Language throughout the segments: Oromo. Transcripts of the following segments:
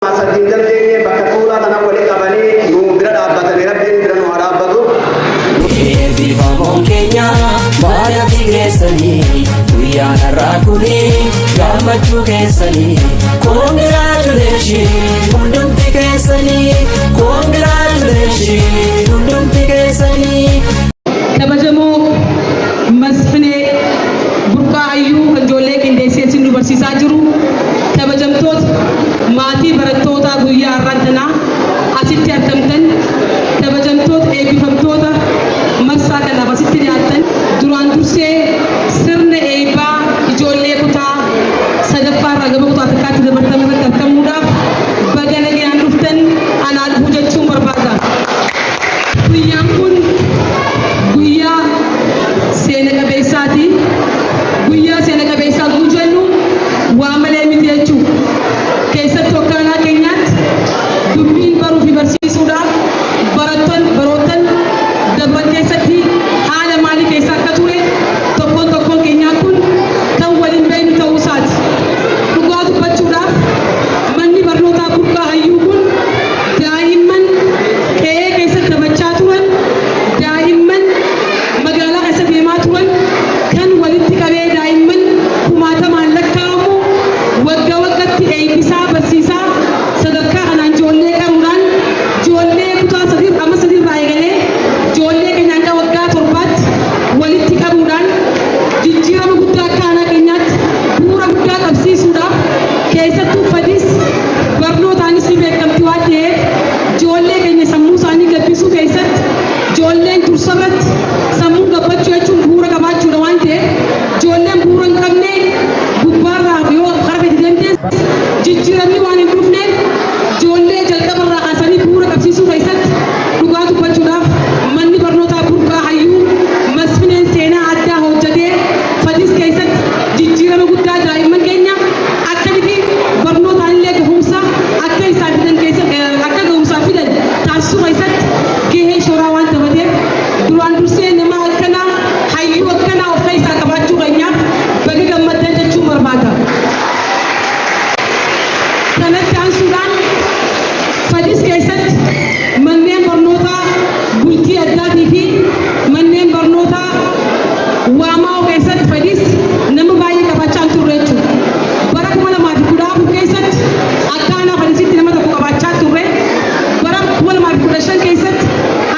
Sadii hin dandeenye bakka tuulaa tana walitti qabanii nu bira dhaabbatanii, Rabbiin bira nu haa dhaabbatu. Eebbifamoon keenya maatii keessanii, guyyaan har'aa kuni gammachuu keessanii. Congratulation hundumti keessanii, congratulation hundumti keessanii. Kabajamoo Masfinee Burqaa Hayyuu kan ijoollee qindeessee isin nu barsiisaa jiru, kabajamtoota maatii barattootaa guyyaa har'aan tanaa asitti argamtan, kabajamtoota eebbifamtoota marsaa kanaaf asitti dhiyaattan, duraan dursee sirna eebbaa ijoollee kutaa sadaffaa irraa gama kutaa takkaatti dabartame irratti argamuudhaaf baga nagayaan dhuftan, anaa dhufuu jechuun barbaada. Guyyaan kun guyyaa seena qabeessaati. Guyyaa seena qabeessaa guu jennu waa malee miti jechuudha. Keessattuu akka aanaa keenyaatti dubbiin baruu fi barsiisuudhaaf barattoon baroottan darban keessatti haala maalii keessa akka ture tokkoon tokkoon keenyaa kun kan waliin beeknu ta'uu isaati. Dhugaa dubbachuudhaaf, manni barnootaa Burqaa Hayyuu kun daa'imman qe'ee keessatti taphachaa turan, daa'imman magaalaa keessa deemaa turan kan walitti qabee daa'imman kumaatamaan lakkaa'amu waggaa waggaatti eebbisaa, barsiisaa, sadarkaa kanaan ijoollee qaruudhaan ijoollee kutaa sadii amma sadiirraa eegalee ijoollee keenya hanga waggaa 7tti walitti qabuudhaan jijjiirama guddaa akka aanaa keenyaatti bu'uura guddaa qabsiisuudhaaf, keessattuu Fadis barnootaanis ni beekamti waan ta'eef, ijoollee keenya sammuu isaanii gabbisuu keessatti ijoolleen dursa irratti sammuu gabbachuu jechuun bu'uura qabaachuudha waan ta'eef, ijoolleen bu'uura hin qabne gubbaarraa yoo karaa fedhi deemtes jijjiiramni waan hin dhufneef, ijoollee jalqabarraa kaasanii bu'uura qabsiisuu keessatti dhugaa dubbachuudhaaf manni barnootaa Burqaa Hayyuu Masfineen seenaa addaa hojjetee Fadis keessatti jijjiirama guddaa daa'imman keenya akkamitti barnootaan illee gahumsa akka isaan fidan keessatti, akka gahumsaa fidan taasisuu keessatti gahee shooraa waan taphateef, duraan dursee nama akkanaa, hayyuu akkanaa of keessaa qabaachuu keenyaaf baga gammaddan jechuun barbaada. Kanatti aansuudhaan, Fadis keessatti manneen barnootaa bultii addaatii fi manneen barnootaa Waamaa'oo keessatti Fadis nama baay'ee qabaachaa hin turre jechuudha. Bara 2014 keessatti akka aanaa Fadisitti nama tokko qabaachaa turre. Bara 2015 keessatti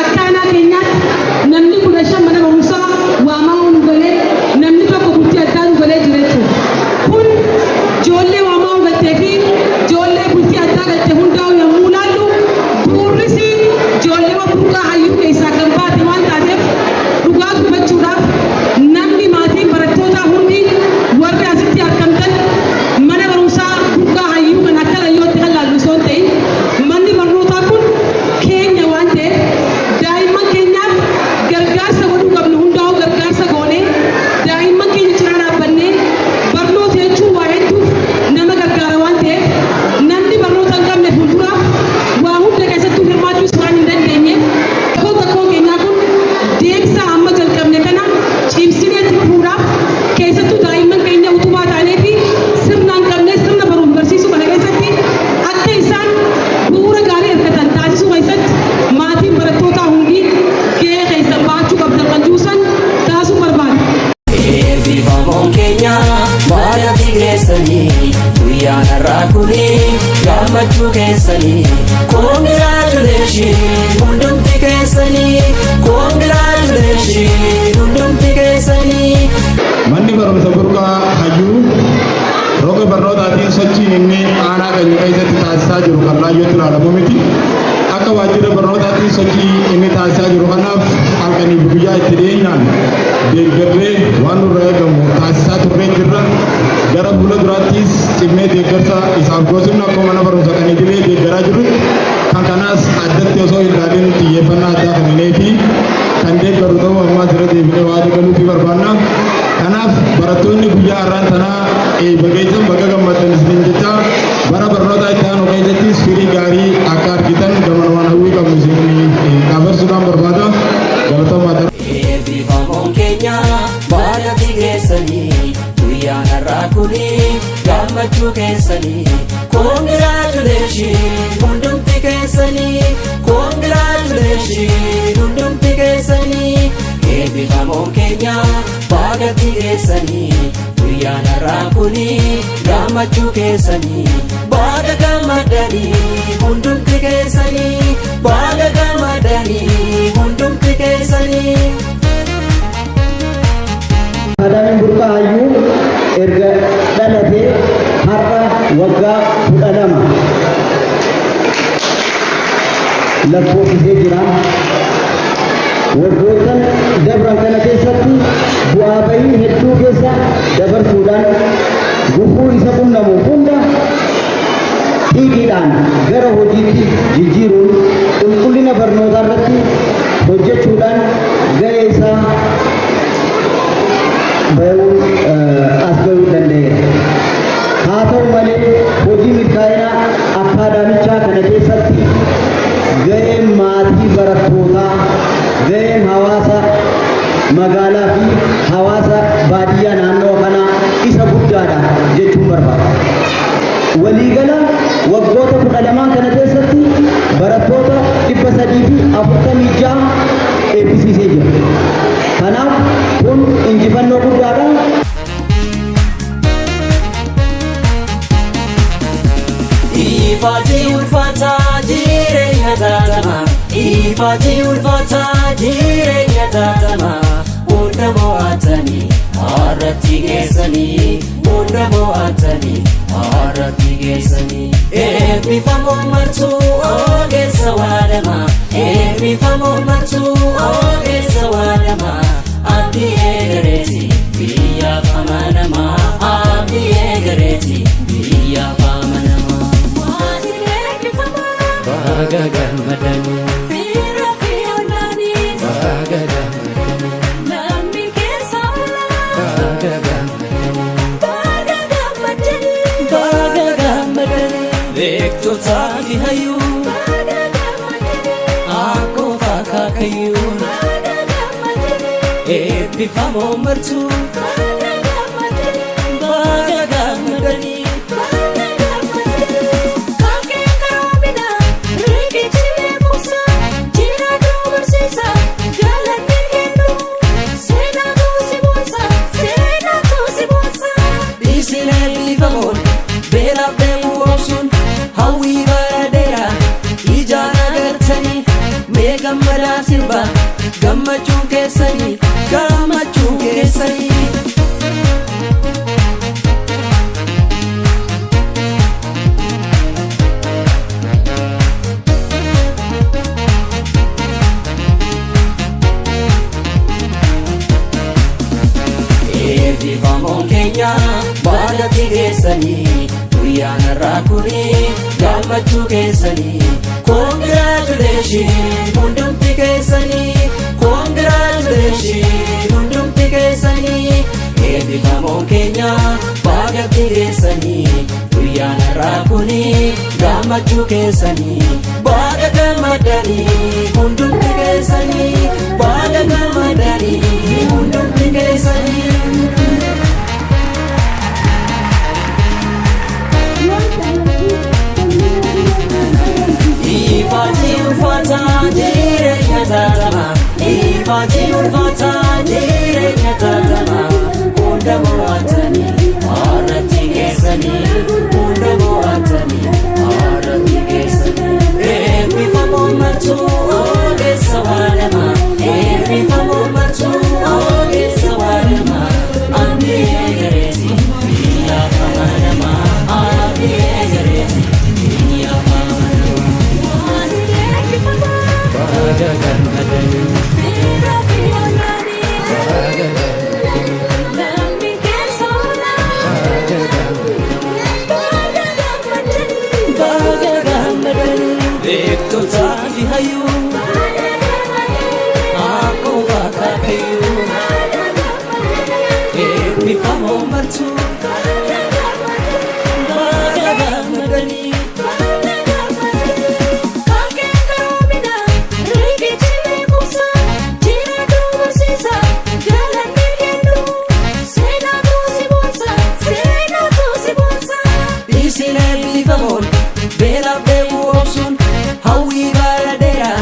akka aanaa keenyaatti namni 15 mana barumsaa Waamaa'oo nu galee, namni tokko bultii addaa nu galee jira jechuudha. Kun ijoollee Waamaa'oo galtee fi ijoollee bultii addaa galte hundaa'u yommuu ilaallu, bu'uurris ijoollee Burqaa Hayyuu keessaa kan baate waan taateef, dhugaa dubbachuudhaaf namni maatiin barattootaa hundi warri asitti argamtan mana barumsaa Burqaa Hayyuu kan akka layyootti kan laallu osoo hin ta'in, manni barnootaa kun keenya waan ta'eef, daa'imman keenyaaf gargaarsa godhuu qabnu hundaa'u gargaarsa goonee daa'imman keenya cinaa dhaabbannee, barnoota jechuun waa hedduuf nama gargaara waan ta'eef, namni barnoota hin qabne fuulduraaf waa hunda keessattuu hirmaachuus waan hin dandeenyeef, tokkoon tokkoon keenyaa kun deemsa amma jalqabne kana cimsinee itti fufuudhaaf, keessattuu daa'imman keenya utubaa taanee fi sirnaan qabnee sirna baruuf barsiisuu kana keessatti akka isaan bu'uura gaarii argatan taasisuu keessatti maatiin barattootaa hundi gahee keessan bahachuu qabdan kan juusan taasisuu barbaada. Eebbifamoon keenya maatii keessanii, guyyaan har'aa kuni gammachuu keessanii. Congratulation hundumti keessanii, congratulation hundumti keessanii. Manni barumsa Burqaa Hayyuu roga barnootaatiin sochiin inni aanaa keenya keessatti taasisaa jiru kan laayyootti ilaalamu miti. Akka waajjira barnootaatiin sochii inni taasisaa jiru kanaaf halkanii fi guyyaa itti dhiyeenyaan deeggarree waan nurraa eegamu taasisaa turree jirra. Gara fuula duraattis cimnee deeggarsa isaaf goosifnu, akkuma mana barumsa kan idilee deeggaraa jirrutti kan kanaas addatti osoo hin ilaalin xiyyeeffannaa addaa kenninee fi kan deeggaru ta'uu ammaas irra deebinee waadaa galuufii barbaanna. Kanaaf barattoonni guyyaa har'aan tanaa eebba keessan baga gammaddan isiniin jecha, bara barnoota itti aanu keessattis firii gaarii akka argitan gamanumaan hawwii qabnu isin dabarsuudhaan barbaada. Galatoomaa. Eebbifamoon keenya maatii keessanii, guyyaan har'aa kuni gammachuu keessanii. Congratulation. Eebbifamoon keenya baagatti geessanii guyyaan har'aa kuni gammachuu keessanii baga gammadanii hundumti keessanii baga gammadanii hundumti keessanii. Akaadaamiin Burqaa Hayyuu erga dhalatee har'a waggaa 12 lakkoofsisee jira. Waggoottan dabran kana keessatti bu'aa bahii hedduu keessa dabarsuudhaan gufuu isa qunnamu hunda xiiqiidhaan gara hojiitti jijjiiruun qulqullina barnootaa irratti hojjechuudhaan gahee isaa bahuun as gahuu danda'eera. Haa ta'u malee, hojii milkaa'ina akkaadaamichaa kana keessatti gaheen maatii barattootaa, gaheen hawaasa magaalaa fi hawaasa baadiyyaa naannoo kanaa isa guddaadha jechuun barbaada. Waliigala waggoota 12n kana keessatti barattoota 346 eebbisiisee jira. Kanaaf kun injifannoo guddaadha. Ifaajii ulfaataa jireenya taatama. Ifaajii ulfaataa jireenya taatama. Hunda mo'atanii har'atti geessanii. Hunda mo'atanii har'atti geessanii. Eebbifamoo martuu ogeessa waadama. Eebbifamoo martuu ogeessa waadama. Abdii eegareeti biyyaaf amanama. Abdii eegareeti biyyaaf amanama. Baga gammadanii. Baga gammadanii. Baga gammadanii. Baga gammadanii. Beektotaa fi hayyuu. Akkoof akaakayyuu. Eebbifamoo martuu. Baga gammadanii. Isin eebbifamoon beelaaf dheebuu obsuun hawwii bara dheeraa ijaan agartanii mee gammadaa sirbaa gammachuun keessanii gammachuun keessanii. Eebbifamoon keenya baagatti geessanii guyyaan har'aa kuni gammachuu keessanii. Congratulation hundumti keessanii. Congratulation hundumti keessanii. Eebbifamoon keenya baagatti geessanii guyyaan har'aa kuni gammachuu keessanii. Baga gammadanii hundumti keessanii. Baga gammadanii hundumti keessanii. Ifaajii ulfaataa jireenya taatama. Ifaajii ulfaataa jireenya taatama. Hunda mo'atanii har'atti geessanii. Hunda mo'atanii har'atti geessanii. Eebbifamoo martuu ogeessa waadama. Eebbifamoo martuu ogeessa waadama. Abdii eegareeti biyyaaf amanama. Abdii eegareeti biyyaaf amanama. Baga gammadanii. Baga gammadanii. Baga gammadanii. Baga gammadanii. Beektotaa fi hayyuu. Akkoof akaakayyuu. Eebbifamoo martuu. Baga gammadanii. Isin eebbifamoon beelaaf dheebuu obsuun hawwii bara dheeraa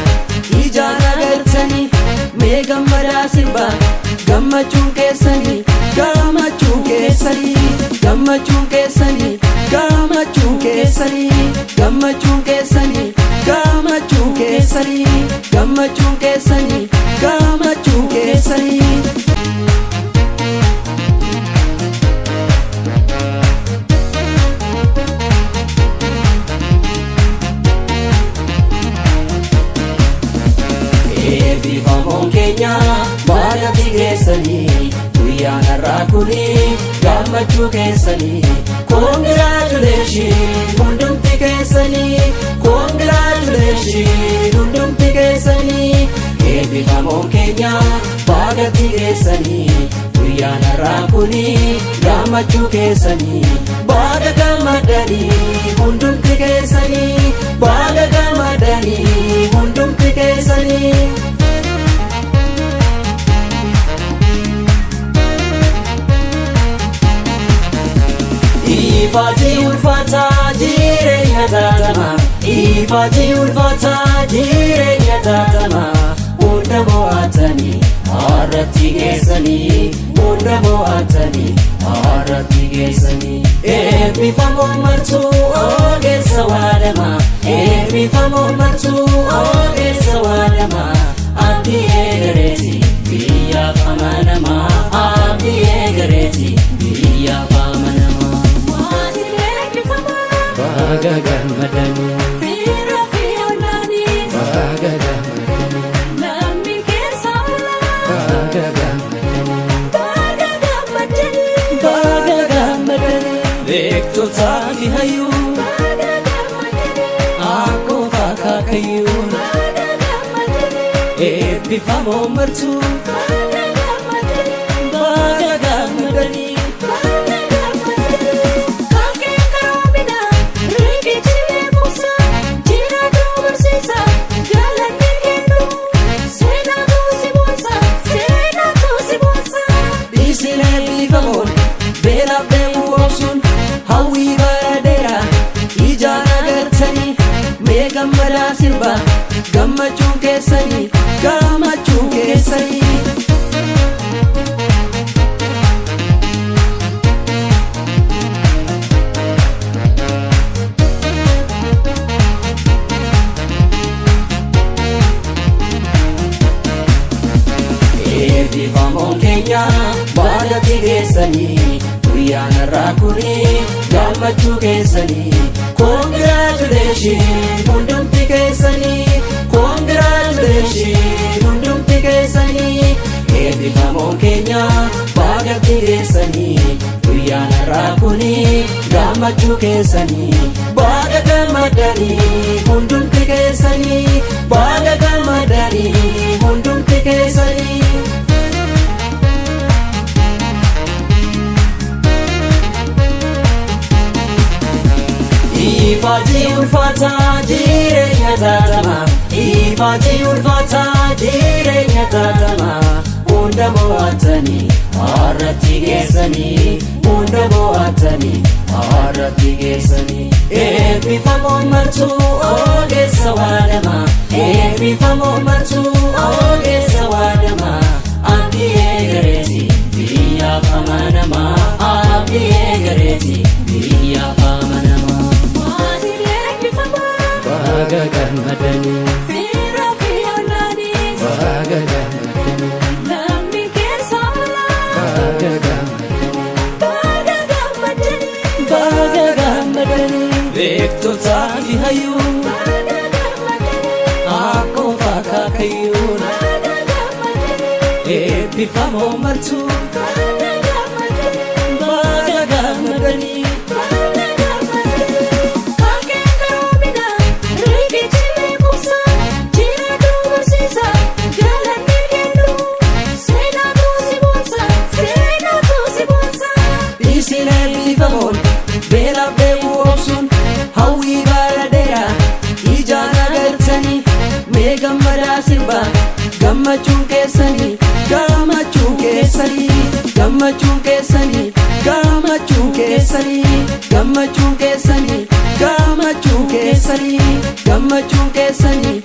ijaan agartanii mee gammadaa sirbaa. Gammachuun keessanii, gammachuun keessanii, gammachuun keessanii, gammachuun keessanii, gammachuun keessanii, gammachuun keessanii, gammachuun keessanii, gammachuun keessanii. Eebbifamoon keenya baay'atti geessanii, guyyaan har'aa kuni gammachuu keessanii. Congratulation hundumti keessanii, congratulation hundumti keessanii. Eebbifamoon keenya baay'atti geessanii, guyyaan har'aa kuni gammachuu keessanii. Baga gammadanii hundumti keessanii, baga gammadanii hundumti keessanii. Ifaati ulfaataa jireenya taatama, ifaati ulfaataa jireenya taatama. Hunda mo'atanii har'atti geessanii, hunda mo'atanii har'atti geessanii. Eebbifamoo martuu ogeessa waadama, eebbifamoo martuu ogeessa waadama. Abdii eegareeti biyyaaf amanama, abdii eegareeti biyyaaf amanama. Baga gammadanii, baga gammadanii, baga gammadanii, baga gammadanii. Beektotaa fi hayyuu, akkoo akaakayyuu, eebbifamoo martuu baga gammadanii. Isin eebbifamoon beelaaf dheebuu obsuun hawwii bara dheeraa ijaan agartanii, mee gammadaa sirba, gammachuun keessanii, gammachuun keessanii. Eebbifamoon keenya baay'atti geessanii, guyyaan har'aa kuni gammachuu keessanii. Congratulation hundumti keessanii, congratulation hundumti keessanii. Eebbifamoon keenya baay'atti geessanii, guyyaan har'aa kuni gammachuu keessanii. Baga gammadanii hundumti keessanii, baga gammadanii hundumti keessanii. Ifaati ulfaataa jireenya taatama, ifaati ulfaataa jireenya taatama. Hunda mo'atanii har'atti geessanii, hunda mo'atanii har'atti geessanii. Eebbifamoon martuu ogeessa waadama, eebbifamoon martuu ogeessa waadama. Abdii eegareeti biyyaaf amanama, abdii eegareeti biyyaaf amanama. Baga gammadanii, baga gammadanii, baga gammadanii, baga gammadanii. Beektotaa fi hayyuu, akkoo akaakayyuun, eebbifamoo martuu baga gammadanii. Isin eebbifamoon beelaaf dheebuu obsuun hawwii bara dheeraa ijaan agartanii, mee gammadaa sirba, gammachuun keessanii, gammachuun keessanii, gammachuun keessanii, gammachuun keessanii, gammachuun keessanii, gammachuun keessanii, gammachuun keessanii.